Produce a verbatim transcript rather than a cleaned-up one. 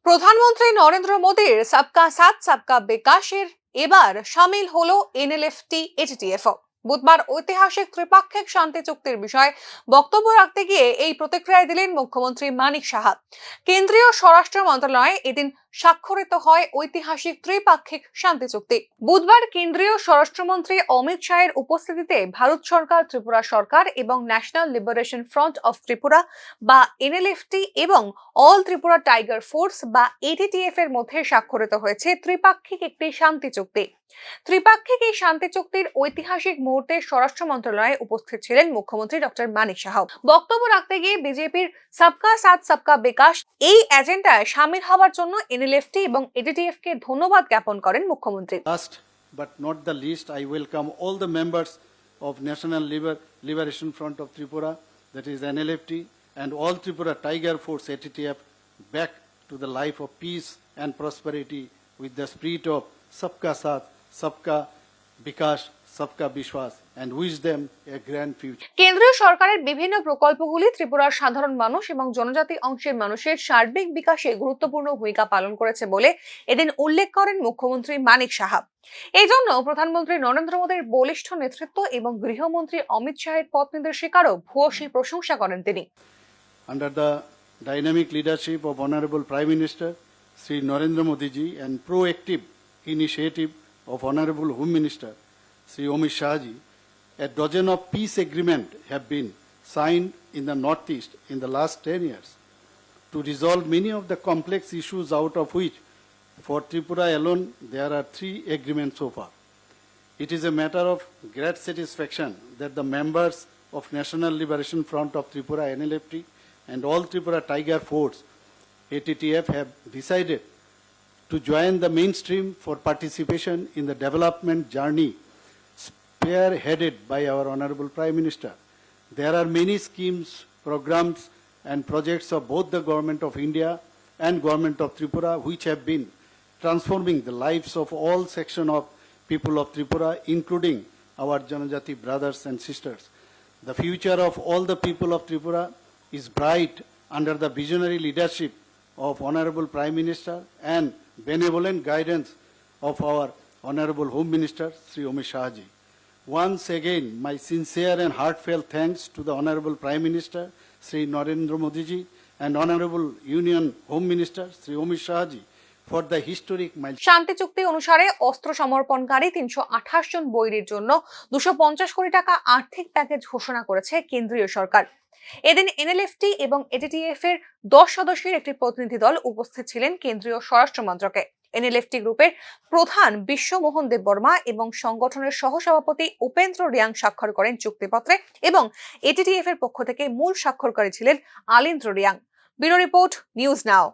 প্রধানমন্ত্রী নরেন্দ্র মোদীর সবকা সাথ সবকা বিকাশের এবার সামিল হলো এনএলএফটি এটিটিএফও। বুধবার ঐতিহাসিক ত্রিপাক্ষিক শান্তি চুক্তির বিষয়ে বক্তব্য রাখতে গিয়ে এই প্রতিক্রিয়া দিলেন মুখ্যমন্ত্রী মানিক সাহা। কেন্দ্রীয় স্বরাষ্ট্র মন্ত্রণালয়ে এদিন স্বাক্ষরিত হয় ঐতিহাসিক ত্রিপাক্ষিক শান্তি চুক্তি। বুধবার কেন্দ্রীয় স্বরাষ্ট্রমন্ত্রী অমিত শাহের উপস্থিতিতে ভারত সরকার, ত্রিপুরা সরকার এবং national liberation front of Tripura বা এনএলএফটি এবং অল ত্রিপুরা টাইগার ফোর্স বা এটিটিএফ এর মধ্যে স্বাক্ষরিত হয়েছে ত্রিপাক্ষিক একটি শান্তি চুক্তি। ত্রিপাক্ষিক এই শান্তি চুক্তির ঐতিহাসিক মুহূর্তে স্বরাষ্ট্র মন্ত্রণালয়ে উপস্থিত ছিলেন মুখ্যমন্ত্রী ডক্টর মানিক সাহা। বক্তব্য রাখতে গিয়ে বিজেপির সবকা সাথ সবকা বিকাশ এই এজেন্ডায় সামিল হওয়ার জন্য এনএলএফটি এবং এটিটিএফ কে ধন্যবাদ জ্ঞাপন করেন মুখ্যমন্ত্রী। Last but not the least, I welcome all the members of National Liber- Liberation Front of Tripura, that is N L F T, and all Tripura Tiger Force, A T T F, back to the life of peace and prosperity with the spirit of Sabka Saath, Sabka Bikash, Sabka Vishwas, and wish them a grand future. কেন্দ্রীয় সরকারের বিভিন্ন প্রকল্পগুলি ত্রিপুরার সাধারণ মানুষ এবং জনজাতি অংশের মানুষের সার্বিক বিকাশে গুরুত্বপূর্ণ ভূমিকা পালন করেছে বলে এদিন উল্লেখ করেন মুখ্যমন্ত্রী মানিক সাহা। এই জন্য প্রধানমন্ত্রী নরেন্দ্র মোদীর বলিষ্ঠ নেতৃত্ব এবং গৃহমন্ত্রী অমিত শাহের পথ নির্দেশিকারও ভূয়সী প্রশংসা করেন তিনি। Under the dynamic leadership of Honorable Prime Minister Shri Narendra Modi ji and proactive initiative of Honorable Home Minister Shri Amit Shah ji, a dozen of peace agreements have been signed in the Northeast in the last ten years to resolve many of the complex issues, out of which for Tripura alone there are three agreements so far. It is a matter of great satisfaction that the members of National Liberation Front of Tripura, N L F T, and All Tripura Tiger Force, A T T F, have decided to join the mainstream for participation in the development journey spearheaded by our Honorable Prime Minister. There are many schemes, programs, and projects of both the Government of India and Government of Tripura which have been transforming the lives of all section of people of Tripura, including our Janajati brothers and sisters. The future of all the people of Tripura is bright under the visionary leadership of Honorable Prime Minister and benevolent guidance of our Honorable Home Minister Shri Amit Shah ji. Once again, my sincere and heartfelt thanks to the Honorable Prime Minister Shri Narendra Modi ji and Honorable Union Home Minister Shri Amit Shah ji for the historic milestone. শান্তি চুক্তি অনুসারে অস্ত্র সমর্পণকারী তিনশো আঠাশ জন বৈরীর জন্য দুশো পঞ্চাশ কোটি টাকা আর্থিক প্যাকেজ ঘোষণা করেছে কেন্দ্রীয় সরকার। এদিন এনএলএফটি এবং এটিটিএফ এর দশ সদস্যের একটি প্রতিনিধি দল উপস্থিত ছিলেন কেন্দ্রীয় স্বরাষ্ট্র মন্ত্রকে। এনএলএফটি গ্রুপের প্রধান বিশ্বমোহন দেববর্মা এবং সংগঠনের সহসভাপতি উপেন্দ্র রিয়াং স্বাক্ষর করেন চুক্তিপত্রে এবং এটিটিএফ এর পক্ষ থেকে মূল স্বাক্ষরকারী ছিলেন আলিন্দ্র Reang. Bureau report, news now.